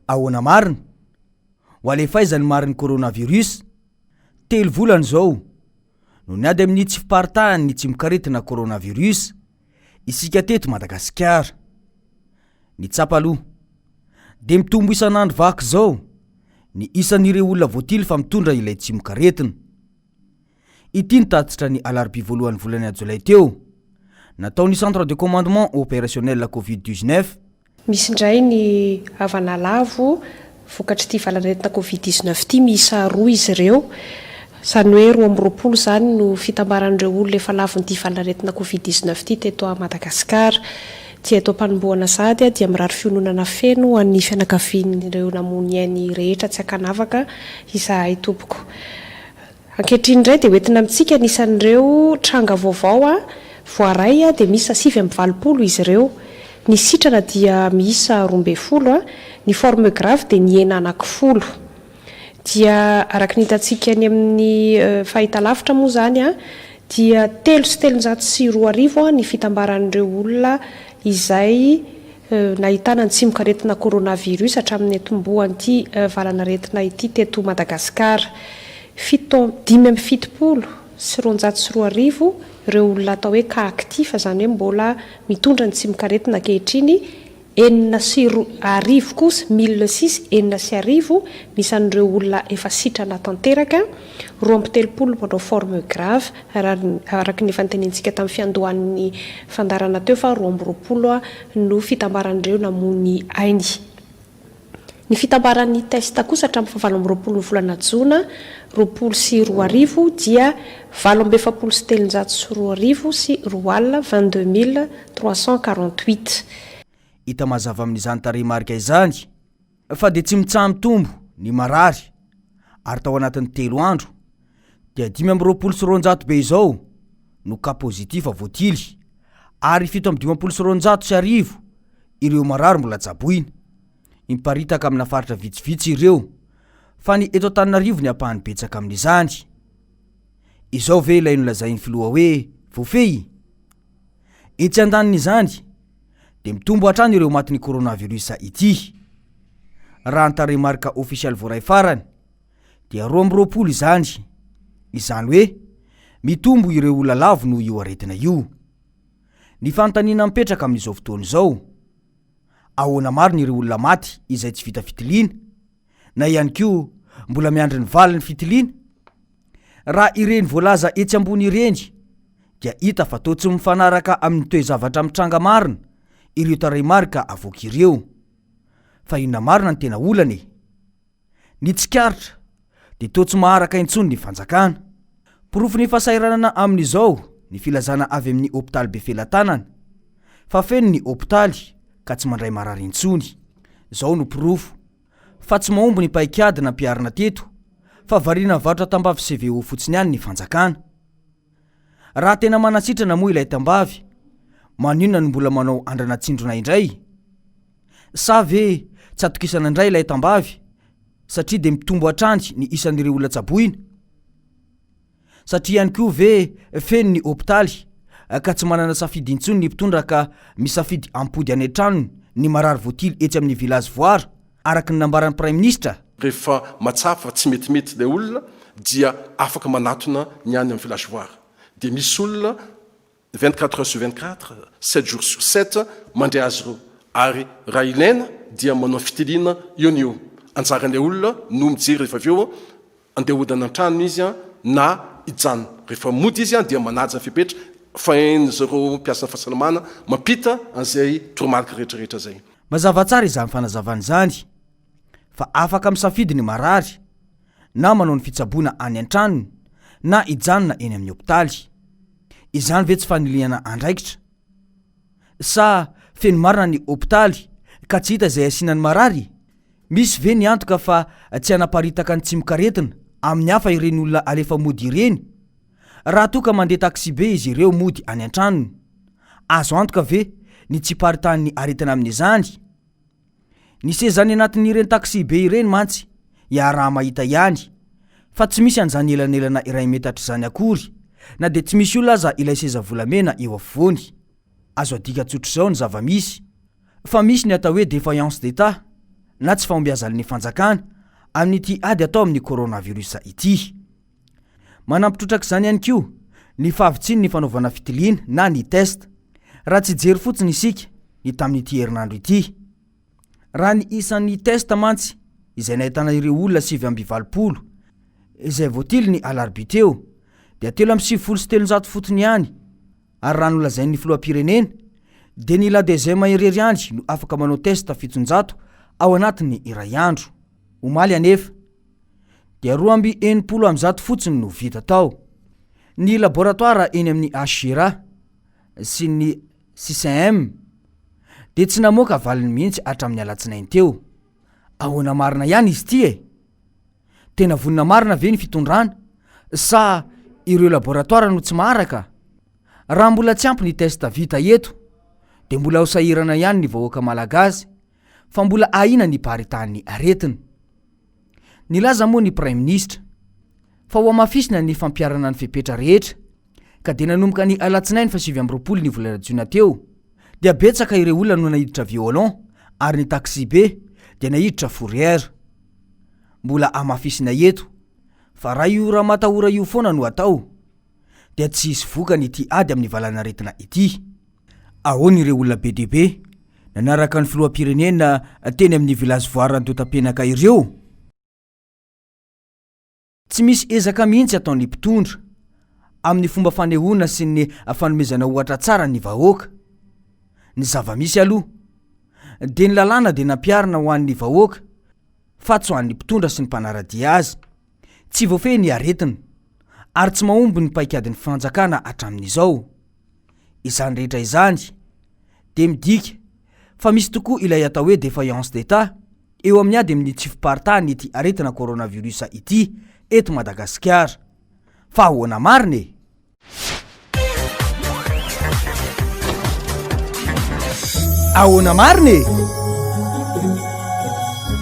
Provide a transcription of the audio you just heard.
Ahoana marina? Ho alefa aiza ny marin'ny coronavirus? Telo volana izao no niady amin'ny tsy fiparitahan'ny tsimokaretina coronavirus isika teto Madagasikara. Ny tsapa aloha dia mitombo isan'andro vaky izao ny isan'ireo olona voatily fa mitondra ilay tsimokaretina. Ity ny tatitra ny alarobia voalohan'ny volana jolay teo, nataon'ny Centre de commandement opérationnel Covid 19. Misy indray ny havana lavo vokatr'ity valanaretina Covid 19 ity, miisa roa izy ireo. Izany hoe 22 izany no fitambaran'ireo olona efa lavon'ity valanaretina Covid 19 ity teto Madagasikara. Dia eto am-panombohana sahady dia mirary fiononana feno ho an'ny fianakavian'ireo namoy ny ainy rehetra tsy ankanavaka izahay tompoko. Ankehitriny indray dia hoentina amintsika ny isan'ireo tranga vaovao voaray dia miisa 89 izy ireo. Ny sitrana dia miisa 12, ny forme grave dia nihena anankifolo. Dia araka ny hitantsika eny amin'ny fahitalavitra moa izany dia 2303 ny fitambaran'ireo olona izay nahitana ny tsimokaretina coronavirus hatramin'ny niatombohan'ity valanaretina ity teto Madagasikara. Fito, 2275 ireo olona atao hoe cas actif, izany hoe mbola mitondra ny tsimokaretina ankehitriny, 1006 kosa, 1006, 1006, ny isan'ireo olona efa sitrana tanteraka, 32 manao forme grave, araka ny efa notenenintsika tamin'ny fiandohan'ny fandaharana teo fa 22 no fitambaran'ireo namoy ny ainy. Ny fitambaran'ny test kosa hatramin'ny fahavalo amby roapolo ny volana jona 2020 dia 2348 22348. Hita mazava amin'izany tarehimarika izany fa dia tsy mitsaha-mitombo ny marary ary tao anatin'ny telo andro dia 225 be izao no cas positif voatily ary 1257 ireo marary mbola tsaboina. Miparitaka amina faritra vitsivitsy ireo fa ny eto Antananarivo ny ampahany betsaka amin'izany. Izao ve ilay nolazain'ny filoha hoe voafehy? Etsy andanin'izany dia mitombo hatrany ireo matin'ny coronavirus ity. Raha ny tarehimarika ofisialy voaray farany dia 22 izany, izany hoe mitombo ireo olona lavo noho io aretina io. Ny fanontaniana mipetraka amin'izao fotoana izao, ahoana marina ireo olona maty izay tsy vita fitiliana na ihany koa mbola miandry ny valin'ny fitiliana? Raha ireny voalaza etsy ambony ireny dia hita fa toa tsy mifanaraka amin'ny toe-javatra mitranga marina ireo tarehimarika avoaka ireo. Fa inona marina ny tena olana e? Ny tsikaritra dia toa tsy maharaka intsony ny fanjakana. Porofon'ny fahasahiranana amin'izao ny filazana avy amin'ny hopitaly Befelatanana fa feno ny hopitaly ka tsy mandray marary intsony. Izao no porofo fa tsy mahomby ny paikady nampiharina teto fa variana mivarotra tambavy CVO fotsiny ihany ny fanjakana. Raha tena manasitrana moa ilay tambavy, maninona no mbola manao andrana tsindrona indray? Sa ve tsy atokisana indray ilay tambavy satria dia mitombo hatrany ny isan'ireo olona tsaboina? Satria ihany koa ve feno ny hopitaly ka tsy manana safidy intsony ny mpitondra ka misafidy hampody any an-tranony ny marary voatily etsy amin'ny Village Voara araka ny nambaran'ny Praiminisitra? Rehefa mahatsapa fa tsy metimety ilay olona dia afaka manatona ny any amin'ny Village Voara. Dia misy olona 24 heures sur 24, 7 jours sur 7 mandray azy ireo ary raha ilaina dia manao fitiliana eo no eo. Anjaran'ilay olona no mijery rehefa avy eo andeha hody any an-tranony izy na hijanona. Rehefa mody izy dia manaja ny fepetra fa hain'izareo mpiasan'ny fahasalamana mampita an'izay toromarika rehetra rehetra izay. Mazava tsara izany fanazavana izany fa afaka misafidy ny marary na manao ny fitsaboana any an-tranony na hijanona eny amin'ny hopitaly. Izany ve tsy fanilihana andraikitra? Sa feno marina ny hopitaly ka tsy hita izay asiana ny marary? Misy ve ny antoka fa tsy hanaparitaka ny tsimokaretina amin'ny hafa ireny olona alefa mody ireny? Raha toa ka mandeha taksibe izy ireo mody any an-tranony, azo antoka ve ny tsy hiparitahan'ny aretina amin'izany? Ny seza any anatin'ireny taxi-be ireny mantsy iaraha-mahita ihany fa tsy misy an'izany elanelana iray metatra izany akory na dia tsy misy olona aza ilay seza volamena eo afovoany. Azo adika tsotr'izao ny zava-misy fa misy ny atao hoe défaillance d'Etat. na tsy fahombiazan'ny fanjakana amin'ity ady atao amin'ny coronavirus ity. Manampy trotraka izany ihany koa ny fahavitsian'ny fanaovana fitiliana na ny test, raha tsy hijery fotsiny isika ny tamin'ity herinandro ity. Raha ny isan'ny test mantsy izay nahitana ireo olona 89 izay voatily ny alarobia teo dia 393 fotony ihany ary raha nolazain'ny filoham-pirenena dia ny Ladezema irery ihany no afaka manao test 700 ao anatin'ny iray andro. Omaly anefa dia 162 fotsiny no vita tao. Ny laboratoara eny amin'ny HJRA sy ny CCM dia tsy namoaka valiny mihitsy hatramin'ny alatsinainy teo. Ahoana marina ihany izy ity e? Tena vonona marina ve ny fitondrana sa ireo laboratoara no tsy maharaka? Raha mbola tsy ampy ny test vita eto dia mbola ho sahirana ihany ny vahoaka malagasy fa mbola ahiana ny hiparitahan'ny aretina. Nilaza moa ny praiminisitra fa hohamafisina ny fampiharana ny fepetra rehetra ka dia nanomboka ny alatsinainy faha 29 ny volana jona teo dia betsaka ireo olona no naiditra violon ary ny taxi-be dia naiditra fourrière. Mbola hamafisina eto fa raha io ramatahora io foana no atao dia tsy hisy vokany ity ady amin'ny valanaretina ity. Ahoana ireo olona be dia be nanaraka ny filoham-pirenena teny amin'ny Village Voara Andotapenaka ireo? Tsy misy ezaka mihitsy ataon'ny mpitondra amin'ny fomba fanehoana sy ny fanomezana ohatra tsara ny vahoaka. Ny zava-misy aloha dia ny lalàna dia nampiharina ho an'ny vahoaka fa tsy ho an'ny mpitondra sy ny mpanara-dia azy. Tsy voafehy ny aretina ary tsy mahomby ny paikadin'ny fanjakana hatramin'izao. Izany rehetra izany dia midika fa misy tokoa ilay atao hoe défaillance d'Etat eo amin'ny ady amin'ny tsy fiparitahan'ity aretina coronavirus ity eto Madagasikara. Fa ahoana marina e? Ahoana marina e?